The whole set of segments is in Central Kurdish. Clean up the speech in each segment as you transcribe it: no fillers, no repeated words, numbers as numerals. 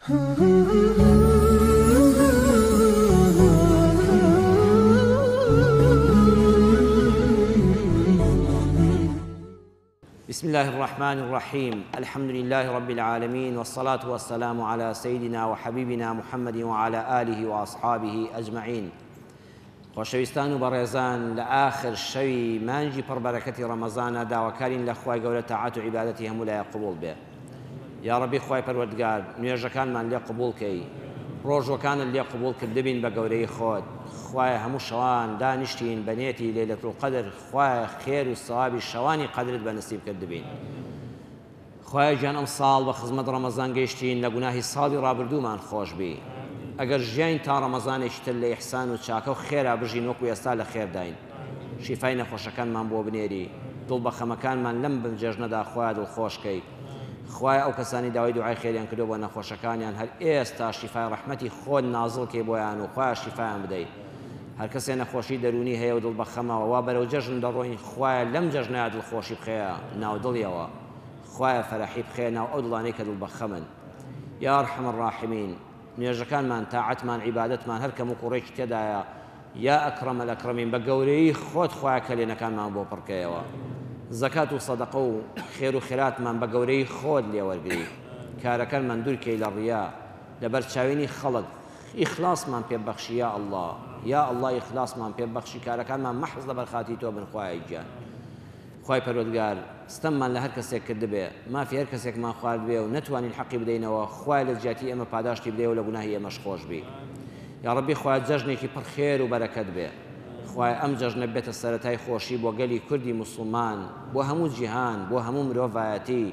بسم الله الرحمن الرحيم الحمد لله رب العالمين والصلاة والسلام على سيدنا وحبيبنا محمد وعلى آله وأصحابه أجمعين خۆشەویستان و بەڕێزان لە ئاخر شەوی مانگی پڕ بەرەکەتی ڕەمەزانە داواکارین لە خوای گەورە تاعەت و عیبادەتی هەموو لایەک قبوڵ بێ یاڕەبی خوای پەروەردگار نوێژەکانمان لێ قبوڵ کەی ڕۆژوەکانت لێ قبوڵ کردبین بە گەورەی خۆت خوایە هەموو شەوان دانیشتین بە نێتی لەیلەت القدر خوایە خێر و سەوابی شەوانی قەدرت بە نسیب کردبین. خوایە گیان ئەمساڵ بە خزمەت ڕەمەزان گەیشتین لە گوناهی ساڵی ڕابردوومان خۆش بی ئەگەر ژیاین تا ڕەمەزانێکی تر لە ئیحسان و چاکە و خێرا بژین وەکو ئێستا لە خێرداین شیفای نەخۆشەکانمان بۆ بنێری دڵ بە خەمەکانمان لەم جەژنەدا خوایە دڵخۆش کەی خوایە ئەو کەسانی داوای دوعای خێریان کردوە بۆ نەخۆشەکانیان هەر ئێستا شیفای ڕەحمەتی خۆت نازڵ کەی بۆیان و خوایە شیفایان بدەی هەرکەسێ نەخۆشی دەروونی هەیە و دڵ بە خەمەوە وا بەرەو جەژن دەڕۆین خوایە لەم جەژنەیا دڵخۆشی بخەیە ناو دڵیەوە خوایە فەرەحی بخەیە ناو ئەو دڵانەی کە دڵ بە خەمن یا ارحم الراحمین نوێژەکانمان تاعەتمان عیبادەتمان هەر کەم و کوڕێکی تێدایە یا اکرم الاکرمین بە گەورەیی خۆت خوایە کەلێنەکانمان بۆ پڕکەیەوە زەکات و سەدەقە و خێر و خێراتمان بە گەورەیی خۆت لێ وەرگری کارەکانمان دوورکەی لە ڕیا لەبەر چاوینی خەڵک ئیخلاسمان پێ بەخشی یا اللە یا اللە ئیخلاسمان پێ بەخشی کارەکانمان مەحز لەبەر خاتری تۆ بن خوایە گیان خوای پەروەردگار ستەممان لە هەر کەسێک کردبێ مافی هەر کەسێکمان خواردبێ و نەتوانین حەقی بدەینەوە خوایە لە جیاتی ئێمە پاداشتی بدەیەوە لە گوناهی ئێمەش خۆش بی یاڕەبی خوایە جەژنێکی پڕ خێر و بەرەکەت بێ خوایە ئەم جەژنە بێتە سەرەتای خۆشی بۆ گەلی کوردی موسڵمان بۆ هەموو جیهان بۆ هەموو مرۆڤایەتی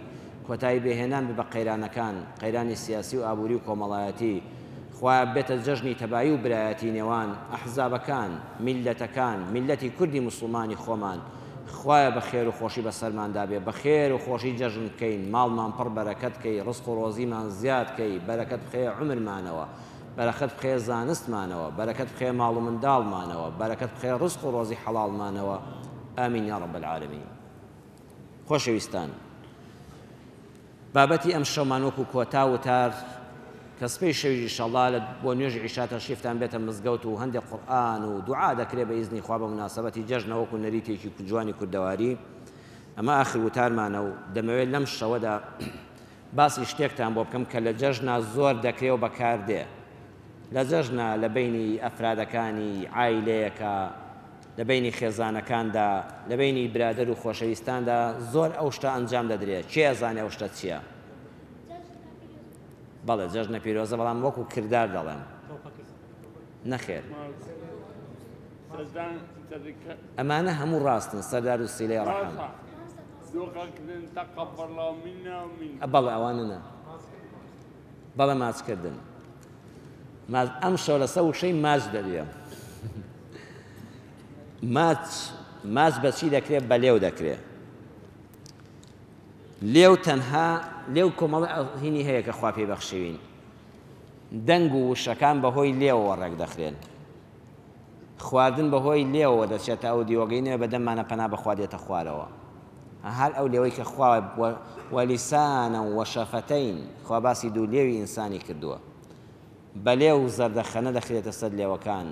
کۆتایی بێهێنان بێ بە قەیرانەکان، قەیرانی سیاسی و ئابووری و کۆمەڵایەتی، خوایە ببێتە جەژنی تەبایی و برایەتی نێوان، ئەحزابەکان، میللەتەکان، میللەتی کوردی موسڵمانی خۆمان، خوایە بە خێر و خۆشی بەسەرماندا بێ، بە خێر و خۆشی جەژن بکەین، ماڵمان پڕ بەرەکەت کەی، ڕزق و ڕۆزیمان زیاد کەی، بەرەکەت بخەیە عومرمانەوە، بەرەخەت بخەیە زانستمانەوە، بەرەکەت بخەیە ماڵ و منداڵمانەوە، بەرەکەت بخەیە ڕزق و ڕۆزی حەڵاڵمانەوە، آمین یا رب العالمین. خۆشەویستان بابەتی ئەم شەومان وەکو کۆتا وتار کە سبەی شەویش ئیشەڵا لە بۆ نوێژی عیشا تەشریفتان بێتە مزگەوت و هەندێک قورئان و دوعا دەکرێ بە ئیزنی خوا بە موناسەبەتی جەژنە وەکو نەریتێکی جوانی کوردەواری ئەمە ئاخر وتارمانە و دەمەوێت لەم شەوەدا باسی شتێکتان بۆ بکەم کە لە جەژنا زۆر دەکرێ و بەکاردێ لە جەژنا لە بەینی ئەفرادەکانی عایلەیەکە لە بەینی خێزانەکاندا، لە بەینی برادەر و خۆشەویستاندا زۆر ئەو شتە ئەنجام دەدرێ، کێ ئەزانێ ئەو شتە چییە؟ بەڵێ جەژنە پیرۆزە بەڵام وەکو کردار دەڵێم. نەخێر. ئەمانە هەموو ڕاستن سەردار و سیلەی ڕەحم. بەڵێ ئەوانە نا. بەڵێ ماچکردن. ماچ ئەم شەو لەسەر وشەی ماچ دەدوێم. ماچ ماچ بەچی دەکرێت بە لێو دەکرێت لێو تەنها لێو کۆمەڵی هینی هەیە کە خوا پێی بەخشیوین دەنگ و وشەکان بەهۆی لێوەوە ڕێک دەخرێن خواردن بەهۆی لێوەوە دەچێتە ئەو دیوەگەی نوێ بەدەممانە پەنا بەخوا دێتە خوارەوە هەر ئەو لێوەی کە خوا وەلیسانە وەشەفەتەین خوا باسی دوو لێوی ئینسانی کردووە بە لێو زەردەخەنە دەخرێتە سەر لێوەکان،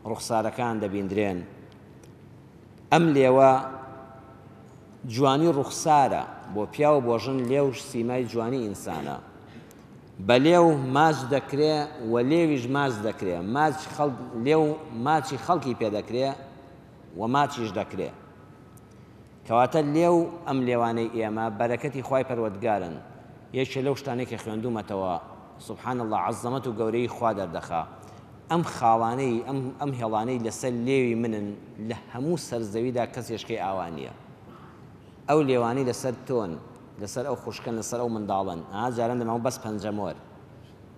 ڕوخسارەکان دەبیندرێن. ئەم لێوە جوانی ڕوخسارە، بۆ پیاو و بۆ ژن لێو سیمای جوانی ئینسانە. بە لێو ماچ دەکرێ و لێویش ماچ دەکرێ. ماچ خەڵک لێو ماچی خەڵکی پێ دەکرێ و ماچیش دەکرێ. کەواتە لێو ئەم لێوانەی ئێمە بەرەکەتی خوای پەروەردگارن یەکێ لەو شتانەی کە خوێندومەتەوە سبحان اللە عەزەمەت و گەورەیی خوا دەردەخا ئەم خاڵانەی ئەم ئەم هێڵانەی لەسەر لێوی منن لە هەموو سەر زەویدا کەس یەشکەی ئاوا نییە ئەو لێوانەی لەسەر تۆن لەسەر ئەو خوشکەن لەسەر ئەو منداڵەن ئا جاران دەماوە بەس پەنجەمۆر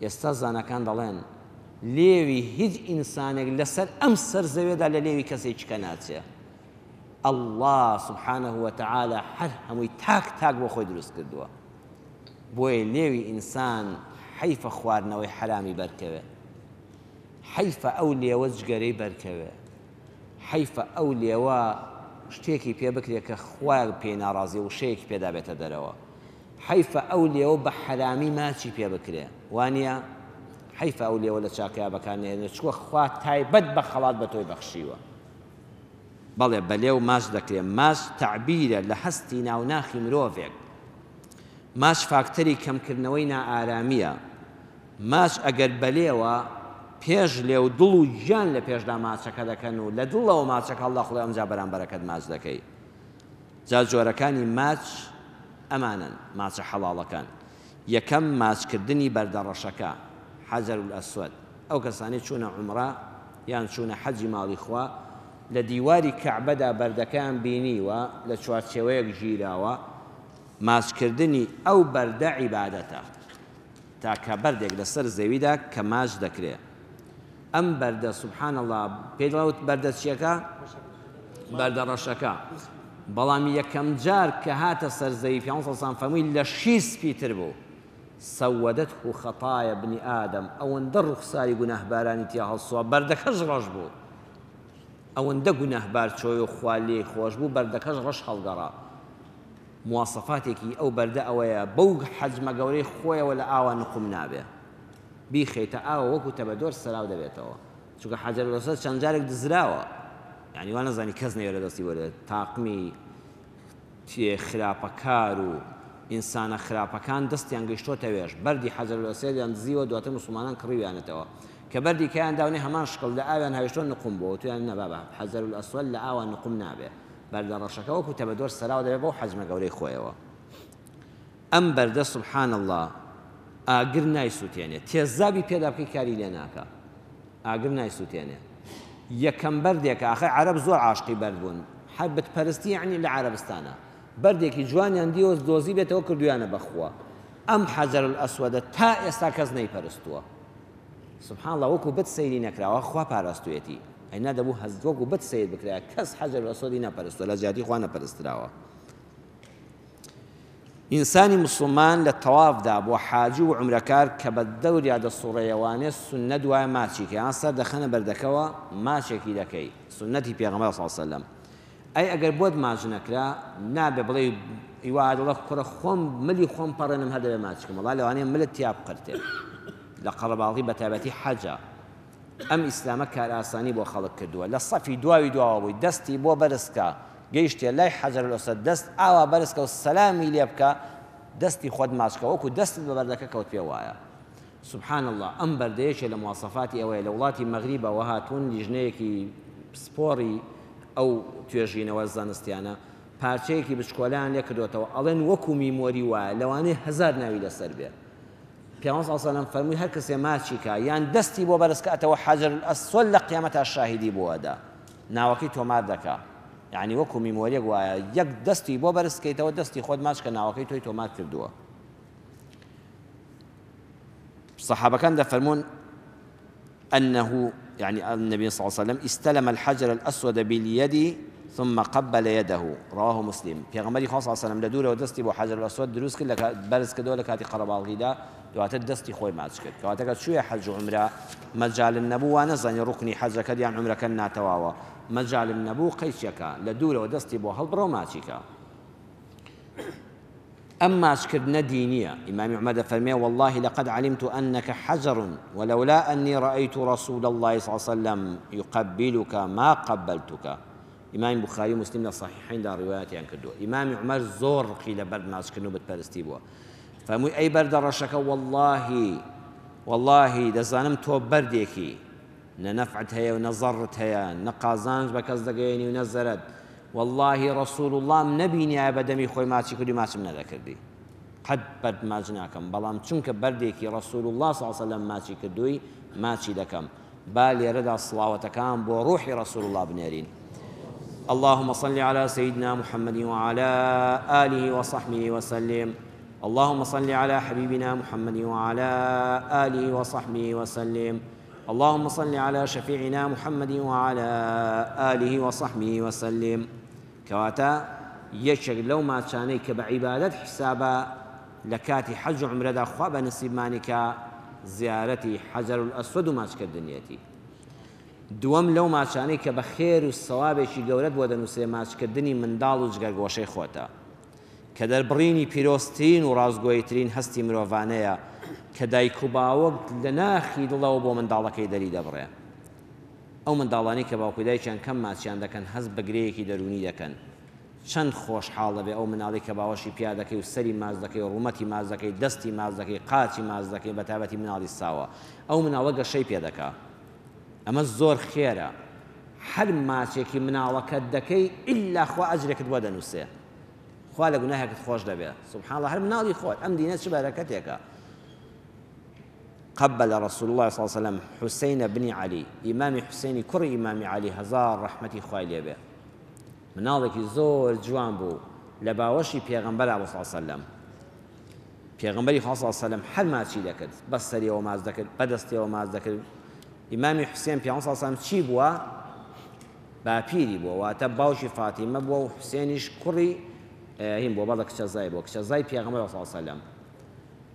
ئێستا زاناکان دەڵێن لێوی هیچ ئینسانێک لەسەر ئەم سەر زەوێدا لە لێوی کەسێکی کە ناچێ اللە سبحانە وتعالی هەر هەمووی تاک تاک بۆ خۆی دروست کردووە بۆیە لێوی ئینسان حەیفە خواردنەوەی حەرامی بەرکەوێ حەیفە ئەو لێوە جگەرەی بەرکەوێ حەیفە ئەو لێوە شتێکی پێ بکرێت کە خوایە پێی ناڕازی وشەیەکی پێدا بێتە دەرەوە. حەیفە ئەو لێوە بە حەرامی ماچی پێ بکرێ وانیە؟ حەیفە ئەو لێوە لە چاکەیا بەکار نەهێنرێ چونکە خوا تایبەت بە خەڵات بە تۆی بەخشیوە. بەڵێ بە لێو ماچ دەکرێ، ماچ تەعبیرە لە هەستی ناو ناخی مرۆڤێک. ماچ فاکتەری کەمکردنەوەی نائارامییە. ماچ ئەگەر بە لێوە، پێش لێو دڵ و گیان لە پێشدا ماچەکە دەکەن و لە دڵەوە ماچەکە هەڵدەخڵێ ئەمجا بەرامبەرەکەت ماچ دەکەی. جا جۆرەکانی ماچ ئەمانەن، ماچە حەڵاڵەکان، یەکەم، ماچکردنی بەردە ڕەشەکە، حجر الاسود، ئەو کەسانەی چوونە عومڕە یان چوونە حەجی ماڵی خوا لە دیواری کەعبەدا بەردەکەیان بینیوە لە چوارچێوەیەک گیراوە، ماچکردنی ئەو بەردە عیبادەتە. تاکە بەردێک لەسەر زەویدا کە ماچ دەکرێ ئەم بەردە سبحان اللە پێی دەڵێت بەردە چیەکە؟ بەردە ڕەشەکە بەڵام یەکەم جار کە هاتە سەر زەوی پێغەمبەر صلی اللە علیه و سلم فەرمووی لە شیر سپیتر بوو سودته خطایا ابن آدم ئەوەندە ڕوخساری گوناهبارانی تیا هەڵسووە بەردەکەش ڕەش بوو ئەوەندە گوناهبار چۆی و خوا لێی خۆش بوو بەردەکەش ڕەش هەڵگەڕا مواسەفاتێکی ئەو بەردە ئەوەیە بەو حەجمە گەورەی خۆیەوە لە ئاوا نقوم نابێ بیخەیتە ئاوە وەکو تەبەدۆر سەراو دەبێتەوە چونکە حەجەر الاسود چەند جارێک دزراوە یعنی وا نەزانی کەس نەوێرە دەستی بۆ تاقمی خراپەکار و ئینسانە خراپەکان دەستیان گەیشتۆتە وێش بەردی حەجەر الاسودیان دزیوە دواتر موسڵمانان کڕیویانەتەوە کە بەردی کەیان داونێ هەمان شکڵ لە ئاویان هاویشتوە نقوم بووە وتویان نە بابە حەجەر الاسود لە ئاوا نقوم نابێ بەردە ڕەشەکە وەکو تەبەدۆر سەراو دەبێت بەو حەجمە گەورەی خۆیەوە. ئەم بەردە سبحان اللە ئاگر نایسوتێنێ تێزابی پێدا بکەی کاری لێ ناکا ئاگر نایسوتێنێ یەکەم بەردێکە ئاخر عەرەب زۆر عاشقی بەرد بوون هەر بت پەرستی یعنی لە عەرەبستانە بەردێکی جوانیان دیوە دۆزی بێتەوە کردویانە بەخوا ئەم حەجەر الئەسوەدە تا ئێستا کەس نەیپەرستووە سبحان اللە وەکو بت سەیری نەکراوە خوا پاراستویەتی ئەینا دەبوو هەست وەکو بت سەیر بکرایە کەس حەجەر ئەسوەدی نەپەرستوە لە جیاتی خوا نەپەرستراوە ئینسانی مسلمان لە تەوافدا بۆ حاجی و عومرەکار کە بە دەوریا دەسوڕێیەوانێ سوننەت وایە ماچی کە یان سەر دەخەنە بەردەکەوە ماچێکی دەکەی سوننەتی پێغەمبەر صلی الله علیه و سلم ئەی ئەگەر بۆت ماچ نەکرا نابێ بڵێی وا دەڵێ کوڕە خۆم ملی خۆم پەڕێنم هەر دەبێ ماچ کەم وەڵا لەوانەیە ملت تیا بقرتێ لە قەرەباڵغی بەتایبەتی حەجە ئەم ئیسلامە کارئاسانی بۆ خەڵک کردووە لە سەفی دواوی دواوە بووی دەستی بۆ بەرز کە گەیشتیە لای حەجەر الاسود دەست ئاوا بەرز کە و سەلامی لێ بکە دەستی خۆت ماچ کە وەکو دەستت بە بەردەکە کەوت پێ وایە سبحان اللە ئەم بەردە یەکێ لە مواسەفاتی ئەوەیە لە وڵاتی مەغریبەوە هاتوون لیژنەیەکی پسپۆڕی ئەو توێژینەوە زانستیانە پارچەیەکی بچکۆلەیان لێ کردۆتەوە ئەڵێن وەکو میمۆری وایە لەوانەیە هەزار ناوی لەسەر بێ پێغەمبەر صلی اللە علیه و سلم فەرمووی هەر کەسێ ماچی کا یان دەستی بۆ بەرز کاتەوە حجر الاسود لە قیامەتا شاهیدی بۆ ئەدا ناوەکەی تۆمار دەکا یعنی وەکو میمۆریەک وایە یەک دەستی بۆ بەرز کەیتەوە دەستی خۆت ماچ کە ناوەکەی تۆی تۆمار کردووە صحابەکان دەفەرموون أنه يعني النبي صلى الله عليه وسلم استلم الحجر الأسود باليد ثم قبل يده رواه مسلم پێغەمبەری خوا صلی الله علیه و سلم لە دوورەوە دەستی بۆ حجر الأسود دروست کرد لە بەرز کردەوە لە کاتی قەرەباڵغیدا دواتر دەستی خۆی ماچ کرد کەواتە کە چوویە حەج و عومرە مەجالت نەبوو وا نەزانی ڕوکنی حەجەکەت یان عومرەکەت ناتەواوە مەجالت نەبوو قەیچەکە لە دوورەوە دەستی بۆ هەڵبڕە و ماچی کە ئەم ماچکردنە دینیە، ئیمامی عومەر دەفەرموێ، واللە لقد علمت انک حجر ولولا انی رأیت رسول اللە صلی اللە علیە وسلم یقبلک ما قبلتک، ئیمامی بوخاری و موسلیم لە صحیحەیندا ڕیوایەتیان کردووە، ئیمامی عومەر زۆر ڕقی لە بەرد ماچکردن و بتپەرستی بووە، فەرمووی ئەی بەردە ڕەشەکە وەڵڵاهی وەڵڵاهی دەزانم تۆ بەردێکی، نە نەفعت هەیە و نە زەڕت هەیە، نە قازانج بە کەس دەگەیەنی و نە زەرەد، وەڵڵاهی ڕەسوڵ اللەم نەبینیایە بە دەمی خۆی ماچی کردی ماچم نەدەکردی، قەت بەرد ماچ ناکەم، بەڵام چونکە بەردێکی ڕەسوڵ اللە صلی اللە علیە وسلم ماچی کردووی ماچی دەکەم، با لێرەدا سڵاوەتەکان بۆ ڕوحی ڕەسوڵ اللە بنێرین. اللهم صل على سيدنا محمد وعلى آله وصحبه وسلم اللهم صل على حبيبنا محمد وعلى آله وصحبه وسلم اللهم صل علی شفیعنا محمد وعلی آله وصحبه وسلم کەواتە یەکێک لەو ماچانەی کە بە عیبادەت حیسابە لە کاتی حەج و عومرەدا خوا بە نسیبمانی کا زیارەتی حەجەر الئەسوەد و ماچکردنیەتی. دووەم لەو ماچانەی کە بە خێر و سەوابێکی گەورەت بۆ دەنووسرێ ماچکردنی منداڵ و جگەرگۆشەی خۆتە. کە دەربڕینی پیرۆزترین و ڕاستگۆیترین هەستی مرۆڤانەیە کە دایک و باوک لە ناخی دڵەوە بۆ منداڵەکەی دەریدەبڕێ. ئەو منداڵانەی کە باوک و دایکیان کەم ماچیان دەکەن هەست بە گرێیەکی دەروونی دەکەن. چەند خۆشحاڵ دەبێ ئەو مناڵەی کە باوەشی پیا دەکەی و سەری ماچ دەکەی و ڕوومەتی ماچ دەکەی، دەستی ماچ دەکەی، قاچی ماچ دەکەی، بەتایبەتی مناڵی ساوا. ئەو مناڵە گەشەی پێ دەکا. ئەمە زۆر خێرە. هەر ماچێکی مناڵەکەت دەکەی ئیلا خوا ئەجرێکت بۆ دەنووسێ. خوا لە گوناهێکت خۆش دەبێ. سبحان اللە هەر مناڵی خۆت. ئەم دینە چ بەرەکەتێکە. قبل رسول اللە صلی اللە علیە وسلم حسین بن علی، ئیمامی حسینی کوڕی ئیمامی عەلی هەزار ڕەحمەتی خوای لێ بێ. مناڵێکی زۆر جوان بوو لە باوەشی پێغەمبەرا بوو صلی اللە علیە وسلم. پێغەمبەری خوا صلی اللە علیە وسلم هەر ماچی دەکرد، بە سەریەوە ماچ دەکرد، بە دەستیەوە ماچ دەکرد. ئیمامی حوسێن پێغەمبەر صلی اللە علیە وسلم چی بووە؟ باپیری بووە، واتە باوکی فاتیمە بووە و حوسێنیش کوڕی هین بووە، بەڵێ کچەزای بووە، کچەزای پێغەمبەر صلی اللە علیە وسلم.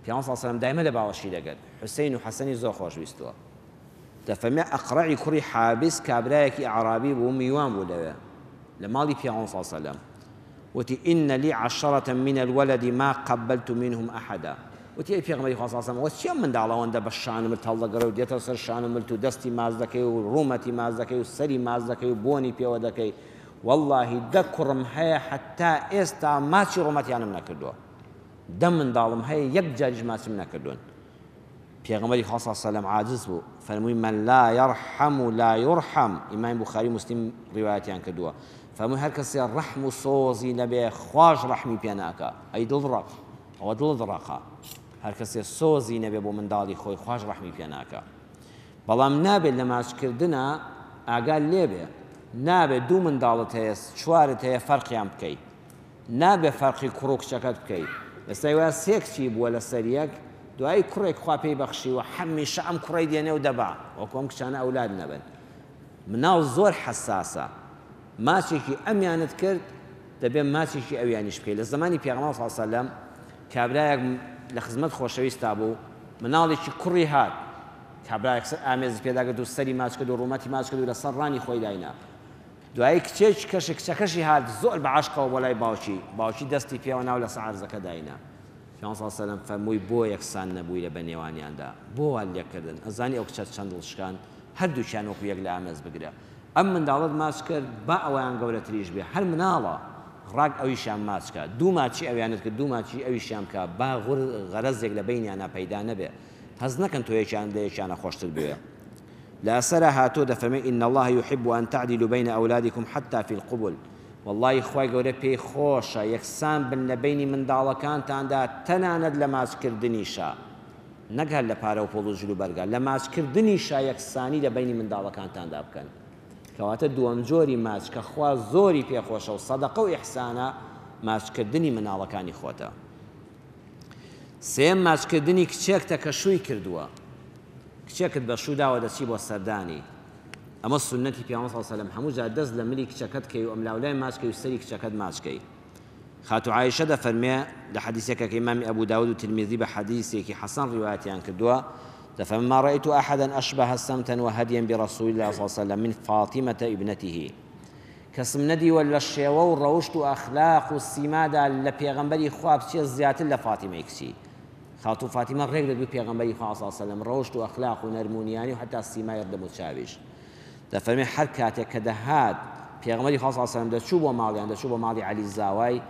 پێغەمبەر صلی اللە علیە وسلم دایمە لە باوەشی دەگرت، حوسەین و حەسەنی زۆر خۆش ویستووە. دەفەرمێ ئەقرەعی کوڕی حابس کابرایەکی ئەعرابی بوو میوان بوو لەوێ لە ماڵی پێغەمبەر صلی اللە علیە وسلم. وتی ان لی عشرة من الولد ما قبلت منهم احدا وتی ئەی پێغەمبەری خوا صلی اللە علیە وسلم ئەوە چیە ئەم منداڵە ئەوەندە بە شان و ملت هەڵدەگەڕێ و دێتە سەر شان و ملت و دەستی ماچ دەکەی و ڕوومەتی ماچ دەکەی و سەری ماچ دەکەی و بۆنی پێوە دەکەی واللهی دە کوڕم هەیە حەتا ئێستا ماچی ڕوومەتیانم نەکردووە دە منداڵم هەیە یەک جاریش ماچم نەکردوون. پێغەمبەری خوا صلی اللە علیە وسلم عاجز بوو فەرمووی من لا یرحم لا یرحم ئیمامی بوخاری و موسلیم ڕیوایەتیان کردووە فەرمووی هەر کەسێ ڕەحم و سۆزی نەبێ خواش ڕەحمی پێ ناکا ئەی دڵ ڕەق ئەوە دڵت ڕەقە هەر کەسێ سۆزی نەبێ بۆ منداڵی خۆی خواش ڕەحمی پێ ناکا بەڵام نابێت لە ماچکردنا ئاگات لێبێ نابێت دوو منداڵت هەیە چوارت هەیە فەرقیان بکەی نابێ فەرقی کوڕ و کچەکەت بکەی ئێستا وا سێ کچی بووە لەسەر یەک دوایی کوڕێک خوا پێی بەخشیوە هەمیشە ئەم کوڕەی دێنێ و دەبا وەکو ئەم کچانە ئەولاد نەبن مناڵ زۆر حەساسە ماچێکی ئەمیانت کرد دەبێ ماچێکی ئەویانیش بکەی لە زمانی پێغەمبەر صلی الله علیه و سلم کابرایەک لە خزمەت خۆشەویستا بوو مناڵێکی کوڕی هات کابرایەک سەر ئامێزی پێداگرت و سەری ماچ کرد و ڕوومەتی ماچ کرد و لەسەر ڕانی خۆی داینا دوایی کچێکی کەشی کچەکەشی هات زۆر بە عەشقەوە بۆ لای باوکی، باوکی دەستی پێوە نا و لەسەر عەرزەکە داینا. پێغەمبەر صلی اللە علیە وسلم فەرمووی بۆ یەکسان نەبووی لە بە نێوانیاندا؟ بۆ وات لێ کردن؟ ئەزانی ئەو کچەت چەند دڵ شکاند؟ هەردووکیان وەکو یەک لە ئامێز بگرە. ئەم منداڵەت ماچ کرد با ئەویان گەورەتریش بێ هەر مناڵە ڕاک ئەویشیان ماچ کە. دوو ماچی ئەویانت کرد دوو ماچی ئەویشیان بکە با غور غەرەزێک لە بەینیانا پەیدا نەبێ. هەست نەکەن تۆ یەکیانت لە یەکیانە خۆشتر بوێ. لە ئەسەرا هاتووە دەفەرمێ، ان اللە یحب ان تعدلوا بین اولادکم حتی فی القبل، وەڵڵاهی خوای گەورە پێی خۆشە یەکسان بن لە بەینی منداڵەکانتاندا تەنانەت لە ماچ کردنیشا، نەک هەر لە پارە و پوڵ و جل و بەرگا، لە ماچ کردنیشا یەکسانی لە بەینی منداڵەکانتاندا بکەن. کەواتە دووەم جۆری ماچ کە خوا زۆری پێ خۆشە و سەدەقە و ئیحسانە، ماچ کردنی منداڵەکانی خۆتە. سێیەم ماچ کردنی کچێکتە کە شووی کردووە. کچێکت بە شوو داوە دەچی بۆ سەردانی ئەمە سوننەتی پێغەمبەر صلی اللە علیە وسلم هەموو جار دەست لە ملی کچەکەت کەی و ئەملاولای ماچ کەی و سەری کچەکەت ماچ کەی خاتوو عائیشە دەفەرمێ لە حەدیسێکە کە ئیمامی ئەبو داود و ترمیزی بە حەدیسێکی حەسەن ڕیوایەتیان کردووە دەفەرمێ ما رأیت احدا اشبه سمتا وهدیا برسول الله صلی الله علیه وسلم من فاطمة ابنته کەسم نەدیوە لە شێوە و ڕەوشت و ئەخلاق و سیمادا لە پێغەمبەری خوا بچێ زیاتر لە فاتیمەی کچی خاتوو فاتیمە ڕێک لە دوو پێغەمبەری خوا صلی اللە علیە وسلم ڕەوشت و ئەخلاق و نەرمونیانی و حەتا سیمای دەم و چاویش دەفەرمێ هەر کاتێک کە دەهات پێغەمبەری خوا صلی اللە علیە وسلم دەچوو بۆ ماڵیان دەچوو بۆ ماڵی عەلی زاوای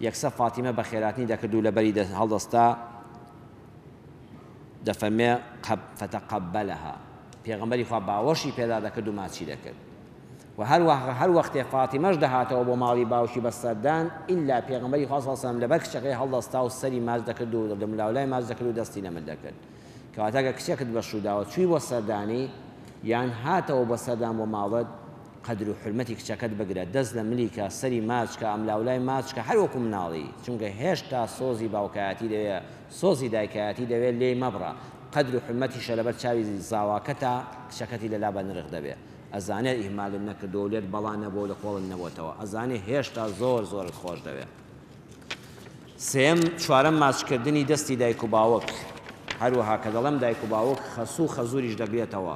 یەکسەر فاتیمە بەخێراتنی دەکرد و لەبەری هەڵدەستا دەفەرمێ فتقبلها پێغەمبەری خوا باوەشی پێدا دەکرد و ماچی دەکرد وە هەروەها هەر وەختێ فاتیمەش دەهاتەوە بۆ ماڵی باوکی بە سەردان ئیلا پێغەمبەری خوا صلی اللە علیە وسلم لەبەر کچەکەی هەڵدەستا و سەری ماچ دەکرد و لەملاولای ماچ دەکرد و دەستی لە مل دەکرد کەواتە گەر کچێکت بە شوو داوە چووی بۆ سەردانی یان هاتەوە بۆ سەردان بۆ ماڵت قەدر و حورمەتی کچەکەت بگرە دەست لە ملی کە سەری ماچ کە ئەملاولای ماچ کە هەر وەکو مناڵی چونکە هێشتا سۆزی باوکایەتی دەوێ سۆزی دایکایەتی دەوێ لێی مەبڕە قەدر و حورمەتیشە لەبەر چاوی زاواکەتا کچەکەتی لەلا بە نرخ دەبێ. ئەزانێت ئیهمالت نەکردووە و لێت بەڵا نەبووە و لە کۆڵت نەبۆتەوە، ئەزانێ هێشتا زۆر زۆرت خۆش دەوێ. سێیەم، چوارەم ماچکردنی دەستی دایک و باوک، هەروەها کە دەڵێم دایک و باوک خەسوو و خەزووریش دەگرێتەوە،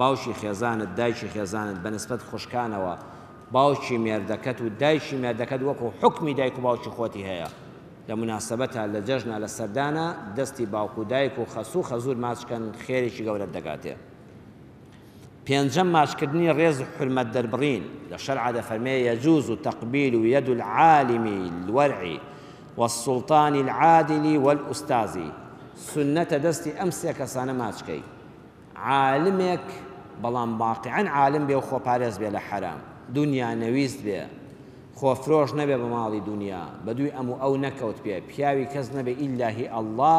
باوکی خێزانت، دایکی خێزانت، بە نسبەت خوشکانەوە، باوکی مێردەکەت و دایکی مێردەکەت وەکو حوکمی دایک و باوکی خۆتی هەیە. لە موناسەبەتا، لە جەژنا، لە سەردانا دەستی باوک و دایک و خەسوو خەزوور ماچ کەن خێرێکی گەورەت دەگاتێ. پێنجەم ماچکردنی ڕێز و حورمەت دەربڕین، لە شەرعا دەفەرمێ، یجوز تقبیل ید العالم الورع والسلطان العادل والاستاذ، سوننەتە دەستی ئەم سێ کەسانە ماچ کەی، عالمێک بەڵام واقیعەن عالم بێ و خۆپارێز بێ لە حەرام، دونیا نەویست بێ، خۆفرۆش نەبێ بە ماڵی دونیا، بەدووی ئەم و ئەو نەکەوت بێ، پیاوی کەس نەبێ ئیلا هی اللە،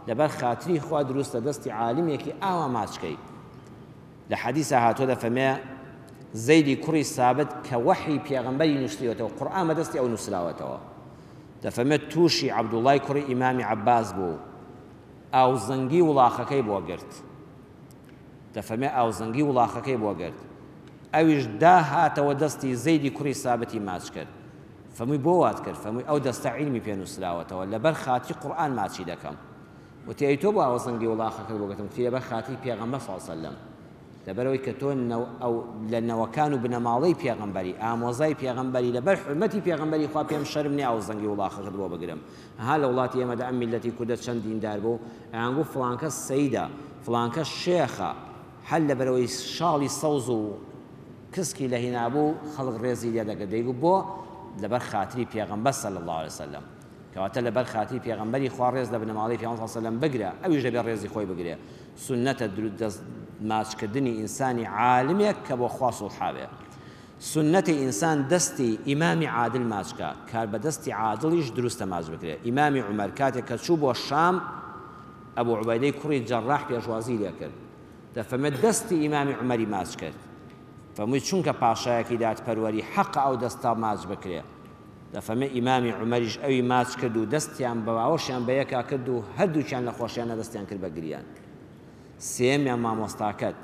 لەبەر خاتری خوا دروستە دەستی عالمێکی ئاوا ماچ کەی. لە حەدیسا هاتووە دەفەرمێ، زەیدی کوڕی سابت کە وەحی پێغەمبەری نووسیوەتەوە، قورئان بە دەستی ئەو نووسراوەتەوە، دەفەرمێ تووشی عەبدوڵڵای کوڕی ئیمامی عەباس بوو، ئاوزەنگی وڵاخەکەی بۆ گرت. دەفەرمێ ئاوزەنگی وڵاخەکەی بۆ گرت. ئەویش داهاتەوە دەستی زەیدی کوڕی سابتی ماچ کرد. فەرمووی بۆ وات کرد؟ فەرمووی ئەو دەستە عیلمی پێ نووسراوەتەوە، لەبەر خاتری قورئان ماچی دەکەم. وتی ئەی تۆ بۆ ئاوزەنگی وڵاخەکەت بۆ گرتم؟ وتی لەبەر خاتری پێغەمبەر صلی اللە علیە وسلم. لەبەرئەوەی کە تۆ ئەو لە نەوەکان و بنەماڵەی پێغەمبەری، ئامۆزای پێغەمبەری، لەبەر حورمەتی پێغەمبەری خوا پێم شەرم نیە ئاوزەنگی وڵاخەکەت بۆ بگرم. ئەها لە وڵاتی ئێمەدا ئەم میللەتی کوردە چەند دیندار بوو، ئەیانگوو فڵانکەس سەیدە، فڵانکەس شێخە، هەر لەبەرئەوەی شاڵی سەوز و کسکی لە هینابوو خەڵک ڕێزی لێ دەگرت، دەیگوت بۆ؟ لەبەر خاتری پێغەمبەر صلی اللە علیە وسلم. کەواتە لەبەر خاتری پێغەمبەری خوا ڕێز لە بنەماڵەی پێغەمبەر صلی اللە علیە وسلم بگرە، ئەویش دەبێ ڕێزی خۆی بگرێ. سوننەتە دەست ماچ کردنی ئینسانی عالمێک کە بۆ خوا سوڵحا بێ. سوننەتە ئینسان دەستی ئیمامی عادل ماچ کا، کاربەدەستی عادڵیش دروستە ماچ بکرێ. ئیمامی عومەر کاتێک کە چوو بۆ شام، ئەبو عوبەیدەی کوڕی جەڕاح پێشوازی لێ کرد. دەفەرمێت دەستی ئیمامی عومەری ماچ کرد. فەرمووی چونکە پاشایەکی دادپەروەری حەقە ئەو دەستە ماچ بکرێ. دەفەرمێ ئیمامی عومەریش ئەوی ماچ کرد و دەستیان بە باوەشیان بە یەکا کرد و هەردووکیان لە خۆشیانا دەستیان کرد بە گریان. سێیەمیان مامۆستاکەت.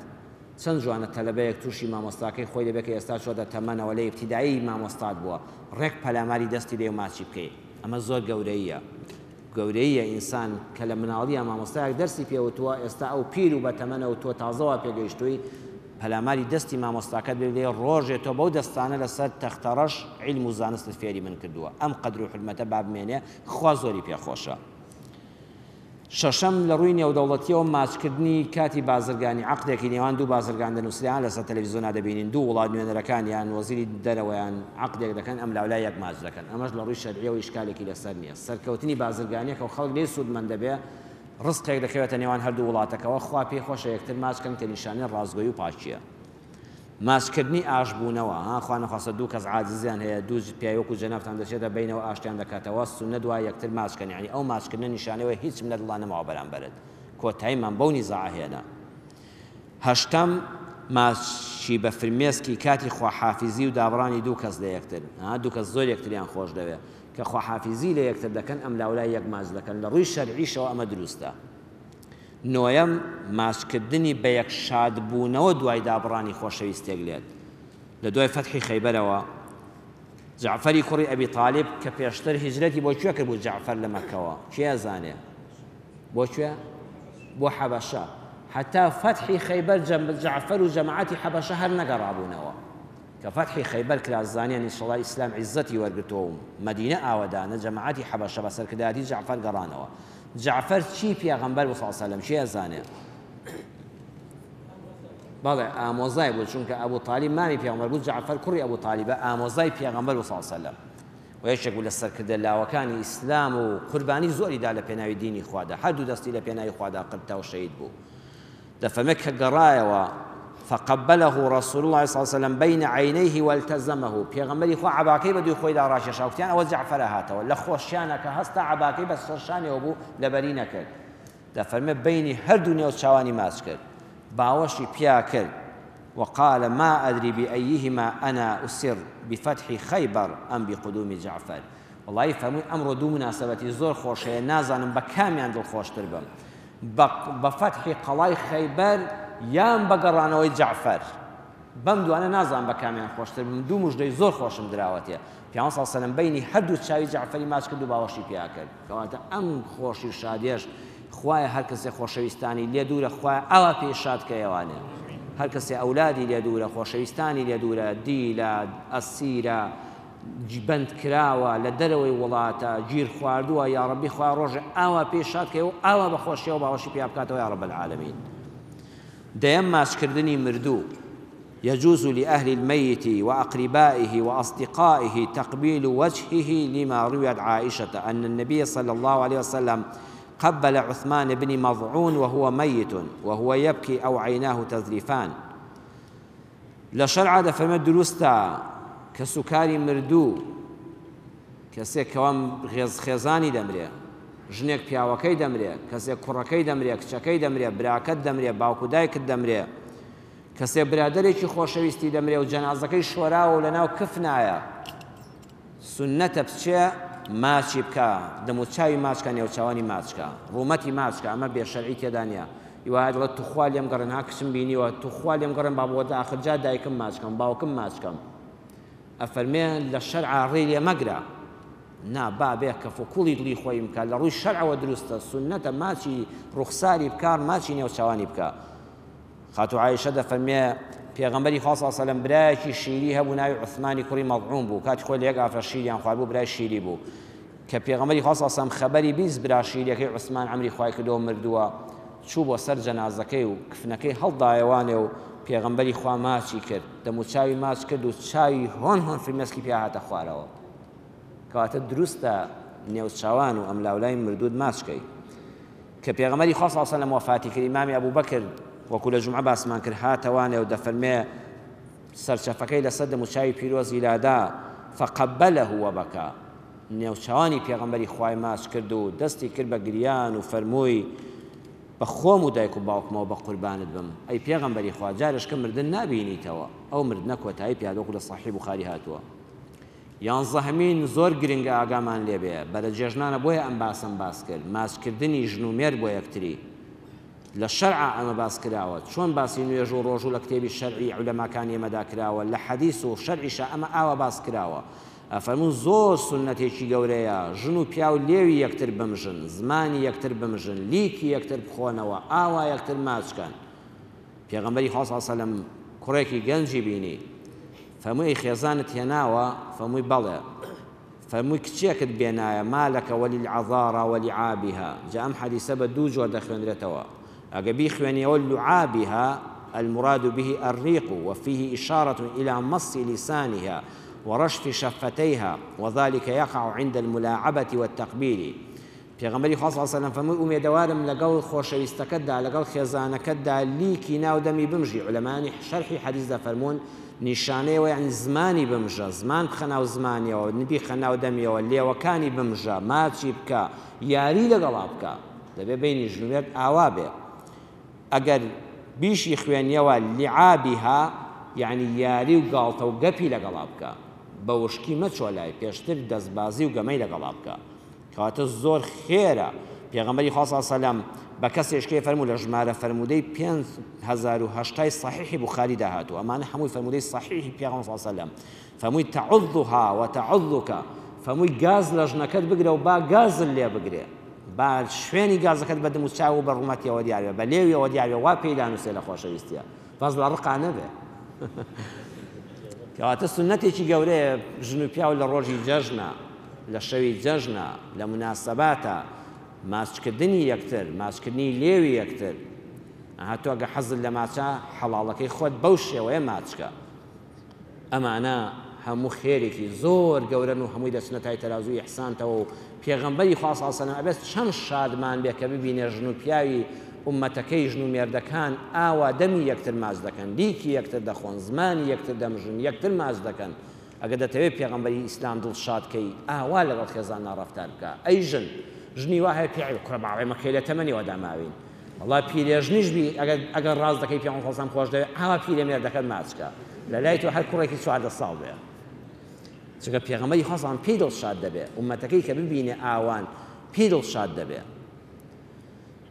چەند جوانە تەلەبەیەک تووشی مامۆستاکەی خۆی دەبێ کە ئێستا چۆتە تەمەنەوە لە ئیبتیدایی مامۆستات بووە ڕێک پەلاماری دەستی بێ و ماچی بکەی. ئەمە زۆر گەورەییە. گەورەییە ئینسان کە لە مناڵییا مامۆستایەک دەرسی پێ وتووە ئێستا ئەو پیر و بەتەمەنە و تۆ تازە وا پێگەیشتووی پەلاماری دەستی مامۆستاکەت بێ بلێ ڕۆژێ تۆ بەو دەستانە لەسەر تەختەڕەش عیلم و زانستت فێری من کردووە ئەم قەدر و حورمەتە با بمێنێ خوا زۆری پێ خۆشە. شەشەم، لە ڕووی نێودەوڵەتییەوە ماچکردنی کاتی بازرگانی، عەقدێکی نێوان دوو بازرگان دەنووسرێ، ها لەسەر تەلەفیزۆنا دەبینین دوو وڵات نوێنەرەکانیان وەزیری دەرەوەیان عەقدێک دەکەن ئەملاولا یەک ماچ دەکەن، ئەمەش لە ڕووی شەرعییەوە ئیشکالێکی لەسەر نییە، سەرکەوتنی بازرگانییەکە و خەڵک لێی سوودمەند دەبێ، ڕزقێک دەکەوێتە نێوان هەردوو وڵاتەکەوە، خوا پێی خۆشە یەکتر ماچ کەن کە نیشانەی ڕاستگۆیی و پاکییە. ماچکردنی ئاشبوونەوە، ها خوا نەخواستە دوو کەس عاجزیان هەیە دوو پیاوی وەکو جەنابتان دەچێتە بەینەوە ئاشتیان دەکاتەوە سوننەت وایە یەکتر ماچ کەن یەعنی ئەو ماچکردنە نیشانەی ئەوەیە هیچم لە دڵا نەماوە بەرامبەرت کۆتاییمان بەو نیزاعە هێنا. هەشتەم، ماچی بە فرمێسکی کاتی خواحافیزی و دابڕانی دوو کەس لە یەکتر، ها دوو کەس زۆر یەکتریان خۆش دەوێ کە خواحافیزی لە یەکتر دەکەن ئەملاولای یەک ماچ دەکەن لە ڕووی شەرعیشەوە ئەمە دروستە. نۆیەم، ماچکردنی بە یەک شادبوونەوە دوای دابڕانی خۆشەویستێک لێت. لە دوای فەتحی خەیبەرەوە، جەعفەری کوڕی ئەبی تالیب کە پێشتر هیجرەتی بۆ کوێ کردبوو جەعفەر لە مەککەوە، کێ ئەزانێ؟ بۆ کوێ؟ بۆ حەبەشە. هەتا فەتحی خەیبەر جەعفەر و جەماعەتی حەبەشە هەر نەگەڕابوونەوە. کە فەتحی خەیبەر کرا زانیان ئینشەڵا ئیسلام عیززەتی وەرگرتووە و مەدینە ئاوەدانە، جەماعەتی حەبەشە بە سەرکردایەتی جەعفەر گەڕانەوە. جەعفەر چی پێغەمبەر بوو صلی اللە علیە وسلم کێ ئەزانێ؟ بەڵێ ئامۆزای بوو چونکە ئەبو تالیب مامی پێغەمبەر بوو جەعفەر کوڕی ئەبو تالیبە ئامۆزای پێغەمبەر بوو صلی اللە علیە وسلم و یەکێک بوو لە سەرکردە لاوەکانی ئیسلام و قوربانی زۆری دا لە پێناوی دینی خوادا هەردوو دەستی لە پێناوی خوادا قرتا و شەهید بوو دەفەرمێ کە گەڕایەوە، فقبله رسول اللە صلی اللە علیە وسلم بین عینیه والتزمه، پێغەمبەری خوا عەباکەی بە دووی خۆیدا ڕاکێشا، وتیان ئەوە جەعفەرە هاتەوە، لە خۆشیانا کە هەستا عەباکەی بە سەرشانیەوە بوو لەبەری نەکرد، دەفەرمێ بەینی هەردوو نێوچاوانی ماچ کرد، باوەشی پیا کرد، وقال ما ادری بایهما انا اسر بفتح خیبر ام بقدوم جعفر، وەڵایی فەرمووی ئەمڕۆ دوو موناسەبەتی زۆر خۆش هەیە نازانم بە کامیان دڵخۆشتر بم، بە بە فەتحی قەڵای خەیبەر یان بە گەڕانەوەی جەعفەر؟ بەم دوانە نازانم بە کامیان خۆشتر بم، دوو مژدەی زۆر خۆشم دراوەتێ. پیامبەر صلی اللە علیە و سلم بەینی هەردوو چاوی جەعفەری ماچ کرد و باوەشی پیا کرد. کەواتە ئەم خۆشی و شادیەش خوایە هەر کەسێ خۆشەویستانی لێ دوورە خوایە ئاوا پێی شاد کەیەوانێ. هەر کەسێ ئەولادی لێ دوورە، خۆشەویستانی لێ دوورە، دیلە، ئەسیرە، بەند کراوە لە دەرەوەی وڵاتە گیر خواردووە یاڕەبی خوایە ڕۆژێ ئاوا پێی شاد کەی و ئاوا بە خۆشیەوە باوەشی پیا بکاتەوە یا رب العالمین. دەیەم ماچکردنی مردوو، يجوز لأهل الميت وأقربائه وأصدقائه تقبيل وجهه لما رويت عائشة أن النبي صلى الله عليه وسلم قبل عثمان بن مظعون وهو ميت وهو يبكي أو عيناه تذرفان. لە شەرعا دەفەرمێت دروستە کەسوکاری مردوو کەسێک کەوا خێزانی دەمرێ ژنێک پیاوەکەی دەمرێ کەسێک کوڕەکەی دەمرێ کچەکەی دەمرێ براکەت دەمرێ باوک و دایکت دەمرێ کەسێ برادەرێکی خۆشەویستی دەمرێ و جەنازەکەی شۆراوە و لەناو کفنایە سوننەتە بچێ ماچی بکا دەموچاوی ماچ کا نێوچاوانی ماچ کا ڕوومەتی ماچ کا ئەمە بێ شەرعی تێدا نیە ئیوە دەڵێت توخوا لێم گەڕێن ها کچم بینیوە توخوا لێم گەڕێن با بۆ ئاخر جار دایکم ماچ کەم باوکم ماچ کەم ئەفەرمێ لە شەرعا ڕێی لێ مەگرە نا با بێ کەف و کوڵی دڵی خۆی بکا لە ڕووی شەرعەوە دروستە سوننەتە ماچی ڕوخساری بکا ماچی نێوچاوانی بکا خاتوو عائیشە دەفەرموێ، پێغەمبەری خوا صلی اللە علیە وسلم برایەکی شیری هەبوو ناوی عوثمانی کوڕی مەضعون بوو، کاتی خۆی لە یەک ئافرەت شیریان خواردبوو برای شیری بوو، کە پێغەمبەری خوا صلی اللە علیە وسلم خەبەری 20 برا شیریەکەی عوثمان ئەمری خوای کردەوە مردووە، چوو بۆ سەر جەنازەکەی و کفنەکەی هەڵدایەوانێ و پێغەمبەری خوا ماچی کرد، دەموچاوی ماچ کرد و چاوی هۆن هۆن فرمێسکی پیا هاتە خوارەوە. کەواتە دروستە نێوچاوان و ئەملاولای مردووت ماچ کەی. کە پێغەمبەری خوا صلی اللە علیە وسلم وەفاتی کرد ئیمامی ئەبوبەکر وەکو لە جومعە باسمان کرد هاتەوانێ و دەفەرمێ سەرچەفەکەی لەسەر دەموچاوی پیرۆزی لادا فقبله وبکا نێوچاوانی پێغەمبەری خوای ماچ کرد و دەستی کرد بە گریان و فەرمووی بە خۆم و دایک و باوکمەوە بە قوربانت بم ئەی پێغەمبەری خوا جارێشکە مردن نابینیتەوە ئەو مردنە کۆتایی پیا وەکو لە صحیح بوخاری هاتووە. یانزەهەمین زۆر گرنگە ئاگامان لێ بێ بەرە جێژنانە بۆیە ئەم باسەم باس کرد ماچ کردنی ژن و مێرد بۆ یەکتری لە شەرعا ئەمە باس کراوە چۆن باسی نوێژ و ڕۆژوو لە کتێبی شەرعی عولەماکانی ئێمەدا کراوە لە حەدیس و شەرعیشا ئەمە ئاوا باس کراوە ئەفەرموون زۆر سوننەتێکی گەورەیە ژن و پیاو لێوی یەکتر بمژن زمانی یەکتر بمژن لیکی یەکتر بخۆنەوە ئاوا یەکتر ماچ کەن پێغەمبەری خوا صلی اللە علیە وسلم کوڕێکی گەنجی بینی فەرمووی ئەی خێزانت هێناوە؟ فەرمووی بەڵێ. فەرمووی کچێکت بێنایە ما لك وللعذارى ولعابها جا ئەم حەدیسە بە دوو جۆر دەخوێنرێتەوە ئەگە بیخوێنیەوە لعابها المراد به الريق وفيه إشارة إلى مص لسانها ورشف شفتيها وذلك يقع عند الملاعبة والتقبيل پێغەمبەری خوا صلی اللە علیە وسلم فەرمووی ئومێدەوارم لەگەڵ خۆشەویستەکەتدا لەگەڵ خێزانەکەتدا لیکی ناو دەمی بمژی عولەمایانی شەرحی حەدیس دەفەرموون نیشانەیەوە یەعنی زمانی بمژە زمان بخە ناو زمانیەوە بیخە ناو دەمیەوە لێوەکانی بمژە ماچی بکە یاری لەگەڵا بکە دەبێ بەینی ژن و مێرد ئاوا بێ ئەگەر بیشی خوێنیەوە لعابها یەعنی یاری و گاڵتە و گەپی لەگەڵا بکە بە وشکی مەچۆ لای پێشتر دەستبازی و گەمەی لەگەڵا بکە کەواتە زۆر خێرە پێغەمبەری خوا صلی اللە علیە وسلم بە کەسێشکەی فەرموو لە ژمارە فەرموودەی 5080 صحیحی بوخاریدا هاتووە ئەمانە هەمووی فەرموودەی صحیحی پێغەمبەر صلی اللە علیه وسلم فەرمووی تعضها وتعضك فەرمووی گاز لە ژنەکەت بگرە و با گازت لێ بگرێ با شوێنی گازەکەت بە دم و چاو و بە ڕوومەتیەوە دیار بێ بە لێویەوە دیار بێ وا پێی دانووسێ لە خۆشەویستیە بەس لە ڕقا نەبێ کەواتە سوننەتێکی گەورەیە ژن و پیاو لە ڕۆژی جەژنە لە شەوی جەژنە لە موناسەباتە ماچکردنی یەکتر ماچکردنی لێوی یەکتر ئەها تۆ ئەگە حەزت لە ماچە حەڵاڵەکەی خۆت بەو شێوەیە ماچکە ئەمانە هەموو خێرێکی زۆر گەورەن و هەمووی دەچنە تای تەرازووی ئیحسانتەوە و پێغەمبەری خوا صلی اللە علیە وسلم ئەبێت چەند شادمان بێ کە ببینێ ژن و پیاوی ئوممەتەکەی ژن و مێردەکان ئاوا دەمی یەکتر ماچ دەکەن لیکی یەکتر دەخۆن زمانی یەکتر دەمژن یەکتر ماچ دەکەن ئەگەر دەتەوێت پێغەمبەری ئیسلام دڵشاد کەی ئاوا لەگەڵ خێزاندا ڕەفتار بکە ئەی ژن ژنی وا هەیە پێی کوڕە باوەڕێ مەکەی لە تەمەنیەوە داماوین وەڵا پیرێژنیش بی ئەگەر ئەگەر ڕاست دەکەی پێغەمبەر صلی اللە خۆش دەوێ ئاوا پیرەمێردەکەت ماچ کە لە لای تۆ هەر کوڕێکی 14 ساڵ بێ چونکە پێغەمبەری خوا صلی پێی دڵشاد دەبێ ئومەتەکەی کە ببینێ ئاوان پێی دڵشاد دەبێ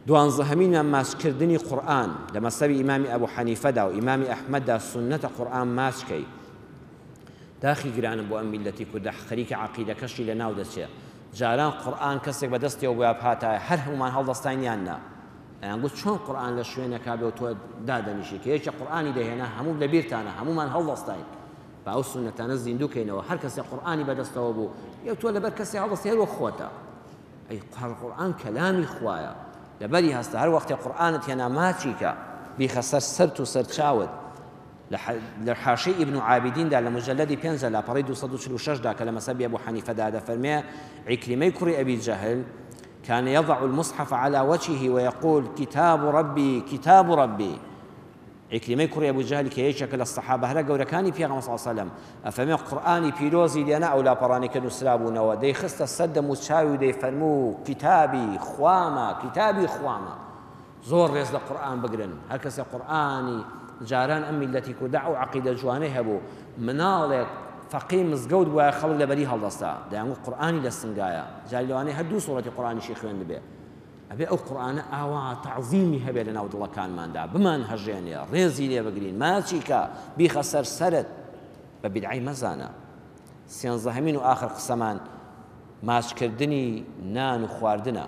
دوانزەهەمینیان ماچکردنی قورئان لە مەسەبی ئیمامی ئەبو حەنیفەدا و ئیمامی ئەحمەددا سوننەتە قورئان ماچ کەی داخی گرانم بۆ ئەم میللەتی کوردە خەریکە عەقیدەکەشی لەناو دەچێ جاران قورئان کەسێک بە دەستیەوە بویا بهاتایە هەر هەموومان هەڵدەستاین یان نا ئەیانگوت چۆن قورئان لە شوێنێکا بێ و تۆ دادەنیشی کە یەکێ قورئانی دەهێنا هەموو لەبیرتانە هەموومان هەڵدەستاین. با ئەو سوننەتانە زیندوو کەینەوە، هەر کەسێ قورئانی بەدەستەوە بوو، یە تۆ لەبەر کەسێ هەڵدەستی هەر وەک خۆتە. ئەی قورئان کەلامی خوایە، لەبەری هەستە، هەر وەختێ قورئانت هێنا ماچی کە، بیخە سەر سەرت و سەر چاوت. لە حاشیەی ئیبن عابدیندا لە موجەلەدی پێنجدا لاپەڕەی 246 دا کە لە مەزهەبی ئەبو حەنیفەدا دەفەرمێ، عیکریمەی کوڕی ئەبی جەهل، كان يضع المصحف على وجهه ويقول كتاب ربي كتاب ربي. عیکریمەی کوڕی ئەبو جەهل کە یەکێکە لە سەحابە هەرە گەورەکانی پێغەمبەر صلی اللە علیە وسلم ئەفەرمێ قورئانی پیرۆزی دێنا ئەو لاپەڕانەی کە نووسرابوونەوە دەیخستە سەر دەم و چاوی و دەیفەرموو کیتابی خوامە کیتابی خوامە. زۆر ڕێز لە قورئان بگرن هەر کەسێ قورئانی جاران ئەم میللەتی کوردە ئەو عەقیدە جوانەی هەبوو مناڵێک فەقێی مزگەوت بوایە خەڵک لەبەری هەڵدەستا دەیانگوت قورئانی لە سنگایە جاری لەوانەیە هەر دوو سوڕەتی قورئانیشی خوێندبێ ئەبێ ئەو قورئانە ئاوا تەعزیمی هەبێ لەناو دڵەکانماندا بمانهەژێنێ ڕێزی لێ بگرین ماچی کە بیخە سەر سەرت بە بیدعەی مەزانە. سێنزەهەمین و ئاخر قسەمان ماچکردنی نان و خواردنە.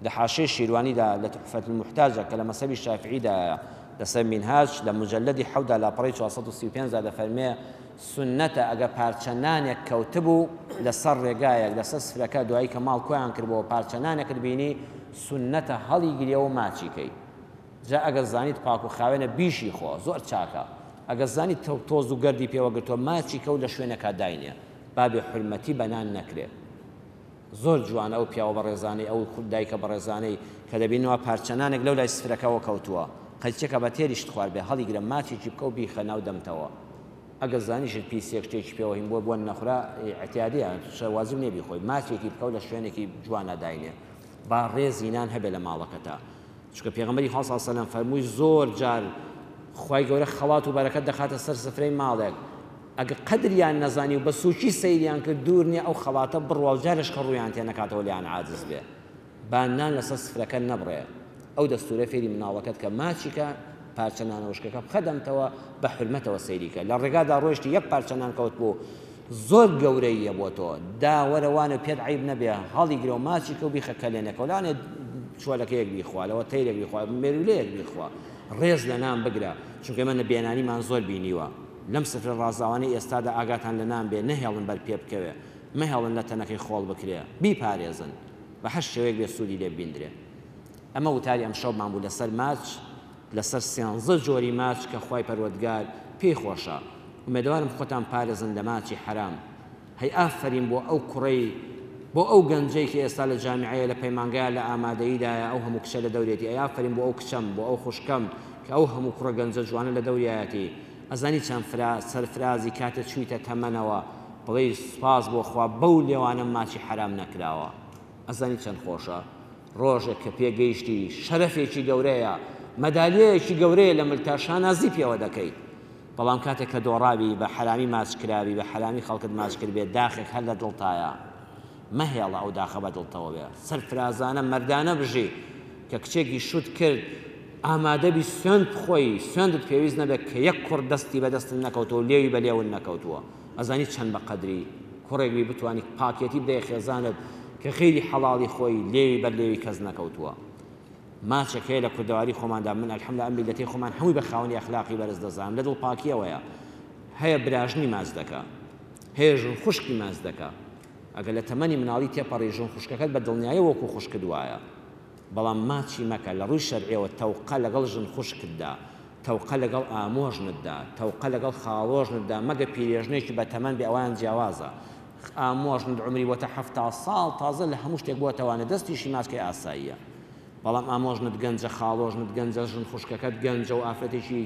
لە حاشیەی شیروانیدا لە تحفە المحتاجە کە لە مەزهەبی شافعیدایە لەسەر مینهاج لە موجەلەدی حەوتدا لاپەڕەی 435 دا دەفەرمێ سوننەتە ئەگەر پارچە نانێک کەوتبوو لەسەر ڕێگایەک لەسەر سفرەکە دوایی کە ماڵ کۆیان کردبۆوە پارچە نانێکت بینی سوننەتە هەڵیگریەوە ماچی کەی جا ئەگەر زانیت پاک و خاوێنە بیشی خۆ زۆر چاکە ئەگەر زانیت تۆز و گەردی پێوە گرتووە ماچی کە و لە شوێنێکا داینێ با بێ حورمەتی بە نان نەکرێ. زۆر جوانە ئەو پیاوە بەڕێزانەی ئەو دایکە بەڕێزانەی کە دەبیننەوە پارچە نانێک لەو لای سفرەکەوە کەوتووە قەیچەکە بە تێریشت خواردبێ هەڵیگرە ماچێکی بکە و بیخە ناو دەمتەوە ئەگەر زانیشت پیسێک شتێکی پێوە هین بووە بۆن نەخورا ئیعتیادیە واجب نییە بیخۆی ماچێکی بکە و لە شوێنێکی جوانا داینێ با ڕێزی نان هەبێ لە ماڵەکەتا چونکە پێغەمبەری خوا صلی اللە علیه و سلم فەرمووی زۆر جار خوای گەورە خەڵات و بەرەکەت دەخاتە سەر سفرەی ماڵێک ئەگە قەدریان نەزانی و بە سوکی سەیریان کرد دوور نییە ئەو خەڵاتە بڕوا و جارێش کە ڕوویان تێ نەکاتەوە لێیان عاجز بێ با نان لەسەر سفرەکە نەبڕێ ئەو دەستورە فێری مناڵەکەت کە ماچی کە پارچە نانە وشکەکە بخە دەمتەوە بە حورمەتەوە سەیری کە لە ڕێگادا ڕۆیشتی یەک پارچە نان کەوت بوو زۆر گەورەییە بۆ تۆ دا وەرە وانە پێت عەیب نەبێ هەڵیگرە و ماچی کە و بیخە کەلێنەکەوە لەوانەیە چۆلەکەیەک بیخوا لەوە تەیرێک بیخوا مێروولەیەک بیخوا ڕێز لە نان بگرە چونکە ئێمە بێنانیمان زۆر بینیوە لەم سفرە ڕازاوانەی ئێستادا ئاگاتان لە نان بێ نەهێڵن بەر پێ بکەوێ مەهێڵن لە تەنەکەی خۆڵ بکرێ بیپارێزن بە هەر شێوەیەک بێ سوودی لێ ببیندرێ ئەمە وتاری ئەمشەومان بوو لەسەر ماچ لەسەر سیانزە جۆری ماچ کە خوای پەروەردگار پێی خۆشە ئومێدەوارم خۆتان پارێزن لە ماچی حەرام هەی ئافەرین بۆ ئەو کوڕەی بۆ ئەو گەنجەی کە ئێستا لە جامیعەیە لە پەیمانگایە لە ئامادەییدایە ئەو هەموو کچە لە دەورێتی ئەی ئافەرین بۆ ئەو کچەم بۆ ئەو خوشکەم کە ئەو هەموو کوڕە گەنجە جوانە لە دەوریایەتی ئەزانی چەند فرا سەرفرازی کاتێ چویتە تەمەنەوە بڵێی سوپاس بۆ خوا بەو لێوانەم ماچی حەرام نەکراوە ئەزانی چەند خۆشە ڕۆژێک کە پێگەیشتی شەرەفێکی گەورەیە، مەدالیایەکی گەورەیە لە ملتا شانازی پێوە دەکەی، بەڵام کاتێک کە دۆڕاوی، بە حەرامی ماچ کراوی، بە حەرامی خەڵکت ماچ کردبێ، داخێک هەر لە دڵتایە، مەهێڵە ئەو داخە بە دڵتەوە بێ، سەرفرازانە، مەردانە بژی، کە کچێکی شوت کرد، ئامادەبی سوێند بخۆی، سوێندت پێویست نەبێت کە یەک کوڕ دەستی بە دەستت نەکەوتووە و لێوی بە لێوت نەکەوتووە. ئەزانی چەند بە قەدری کوڕێک بی بتوانی پاکێتی بدەیە خێزانت کە غەیری حەڵاڵی خۆی لێوی بەر لێوی کەس نەکەوتووە ماچێک هەیە لە کوردەواری خۆماندا من الحمدللە ئەم میللەتەی خۆمان هەمووی بە خاوەنی ئەخلاقی بەرز دەزانم لە دڵ پاکیەوەیە هەیە براژنی ماچ دەکا هەیە ژن خوشکی ماچ دەکا ئەگەر لە تەمەنی مناڵی تێپەڕی ژن خوشکەکەت بە دڵنیایە وەکو خوشکت وایە بەڵام ماچی مەکە لە ڕووی شەرعیەوە تەوقە لەگەڵ ژن خوشکتدا تەوقە لەگەڵ ئامۆژنتدا، تەوقە لەگەڵ خاڵۆژنتدا، مەگە پیرێژنێکی بە تەمەن بێ ئەوەیان جیاوازە. ئامۆژنت عومری بۆتە 70 ساڵ تازە لە هەموو شتێک بۆتەوانە دەستیشی ماچکەی ئاساییە. بەڵام ئامۆژنت گەنجە خاڵۆژنت گەنجە ژن خوشکەکەت گەنجە و ئافرەتێکی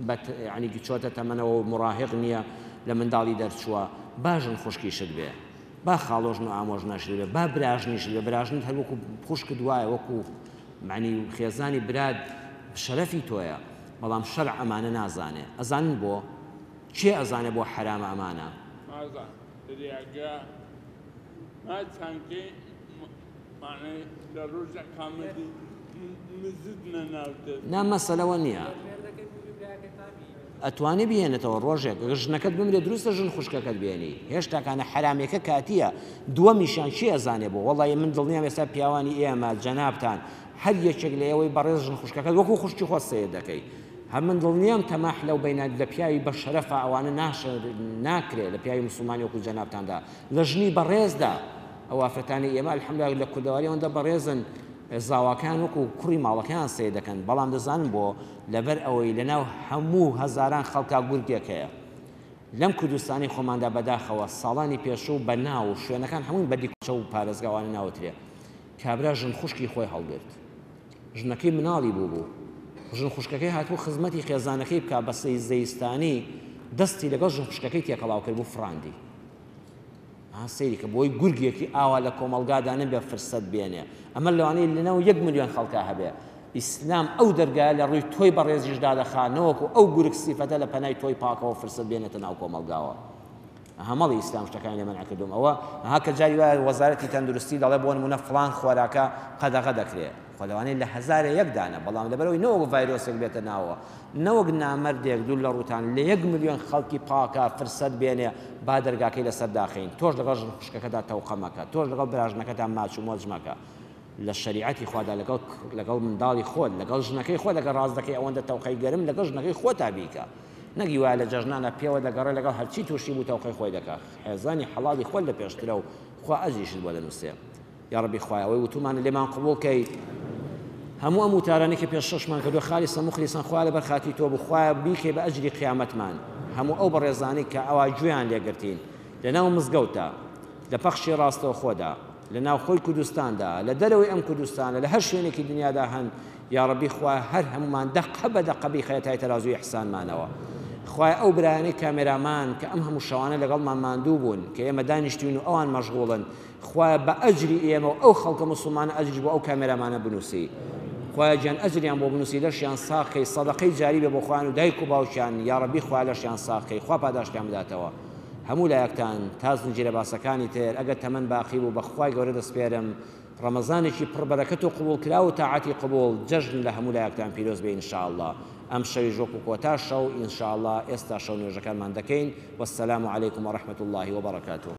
بە یانی چۆتە تەمەنەوە و موڕاهیق نییە لە منداڵی دەرچووە با ژن خوشکیشت بێ. با خاڵۆژن و ئامۆژناشت بێ با براژنیشت بێ براژنت هەر وەکو خوشکت وایە وەکو مەعنی خێزانی برات شەرەفی تۆیە بەڵام شەرع ئەمانە نازانێ ئەزانن بۆ؟ کێ ئەزانێ بۆ حەرامە ئەمانە؟ مازان دریاگە ما چانکەی معنی لە ڕۆژە کامەدی مزدنە ناو دەست. نا مەسەلە وە نیە ئەتوانێ بیهێنێتەوە ڕۆژێک گەر ژنەکەت بمرێ دروستە ژن خوشکەکەت بێنی هێشتاکانە حەرامێکە کاتیە دووەمیشیان کێ ئەزانێ بۆ وەڵی من دڵنیام ئێستا پیاوانی ئێمە جەنابتان هەر یەکێک لە ئێوەی بەڕێز ژن خوشکەکەت وەکو خوشکی خۆت سەیر دەکەی. هەر من دڵنیام تەماح لەو بەینە لە پیاوی بە شەرەفا ئەوانە ناش ناکرێ لە پیاوی موسڵمانی وەکو جەنابتاندا لە ژنی بەڕێزدا ئەو ئافرەتانەی ئێمە الحمدللە لە کوردەواری ئەوەندە بەڕێزن زاواکان وەکو کوڕی ماڵەکەیان سەیر دەکەن بەڵام دەزانن بۆ لەبەر ئەوەی لەناو هەموو هەزاران خەڵکا گورگێک هەیە لەم کوردستانی خۆماندا بەداخەوە ساڵانی پێشوو بە ناو و شوێنەکان هەمووی بە دیکچە و پارێزگاوانە ناوترێ کابرا ژن خوشکی خۆی هەڵگرت ژنەکەی مناڵی بووبوو، ژن خوشکەکەی هاتبوو خزمەتی خێزانەکەی بکا، بە زەیستانی دەستی لەگەڵ ژن خوشکەکەی تێکەڵاو کردبوو فڕاندی. ها سەیری کە بۆی گورگێکی ئاوا لە کۆمەڵگادا نەبێ فرسەت بێنێ. ئەمە لەوانەیە لەناو یەک ملیۆن خەڵکا هەبێ. ئیسلام ئەو دەرگایە لە ڕووی تۆی بەڕێزیش دادەخا نەوەکو ئەو گورگ سیفەتە لە پەنای تۆی پاکەوە فرسەت بێنێتە ناو کۆمەڵگاوە. ئەها مەڵێ ئیسلام شتەکانی لێ مەنع کردووم ئەوە ئەها کە جاری وایە وەزارەتی تەندروستی دەڵێ بۆ نموونە فڵان خۆراکە قەدەغە دەکرێ خۆ لەوانەیە لە هەزارێ یەک دانە بەڵام لەبەرئەوەی نەوەک ڤایرۆسێک بێتە ناوەوە نەوەک نامەردێک دوور لە ڕووتان لە یەک ملیۆن خەڵکی پاکە فرسەت بێنێ با دەرگاکەی لەسەر داخەین تۆش لەگەڵ ژن خوشکەکەدا تەوقە مەکە تۆش لەگەڵ براژنەکەتا ماچ و مۆچ مەکە لە شەریعەتی خوادا لەگەڵ لەگەڵ منداڵی خۆت لەگەڵ ژنەکەی خۆت ئەگەر ڕاست دەکەی ئەوەندە تەوقەی گەرم لەگەڵ ژنەکەی خۆتا بیکە نەک وایە لە جەژنانا پێوە دەگەڕێ لەگەڵ هەرچی توشی بوو تەوقەی خۆی دەکا خێزانی حەڵاڵی خۆت لە پێشترە و خوا ئەجریشت بۆ دەنوسێ یاڕەبی خوایە ئەوەی وتومانە لێمان قبوڵ کەی هەموو ئەم وتارانەی کە پێشکەشمان کردووە خالیسە موخلیسەن خوایە لەبەر خاتری تۆ بوو خوایە بیکەی بە ئەجری قیامەتمان هەموو ئەو بەڕێزانەی کە ئەوا گوێیان لێگرتین لەناو مزگەوتە لە پەخشی ڕاستەوخۆدا لە ناوخۆی کوردستاندا، لە دەرەوەی ئەم کوردستانە، لە هەر شوێنێکی دنیادا هەن، یاڕەبی خوایە هەر هەموومان دەقە بە دەقە بیخەیە تای تەرازووی ئیحسانمانەوە. خوایە ئەو برایانەی کامێرامان کە ئەم هەموو شەوانە لەگەڵمان ماندوو بوون، کە ئێمە دانیشتووین و ئەوان مەشغوڵن، خوایە بە ئەجری ئێمە و ئەو خەڵکە موسڵمانە ئەجریش بۆ ئەو کامێرامانە بنووسی. خوایە گیان ئەجریان بۆ بنووسی لەشیان ساغ کەی سەدەقەی جاری بێ بۆ خۆیان و دایک و باوکیان، یاڕەبی خوایە لەشیان ساغ کەی خوا پاداشتیان بداتەوە. هەموو لایەکتان تا زنجیرە باسەکانی تر ئەگەر تەمەن باقی بوو بە خوای گەورە دەسپێرم ڕەمەزانێکی پڕ بەرەکەت و قبوڵ کراو و تاعەتی قبوڵ جەژن لە هەموو لایەکتان پیرۆز بێ ان شاء اللە ئەم شەویش وەکو کۆتا شەو ان شاء اللە ئێستا شەو نوێژەکانمان دەکەین والسلام علیکم ورحمة اللە وبرکاته.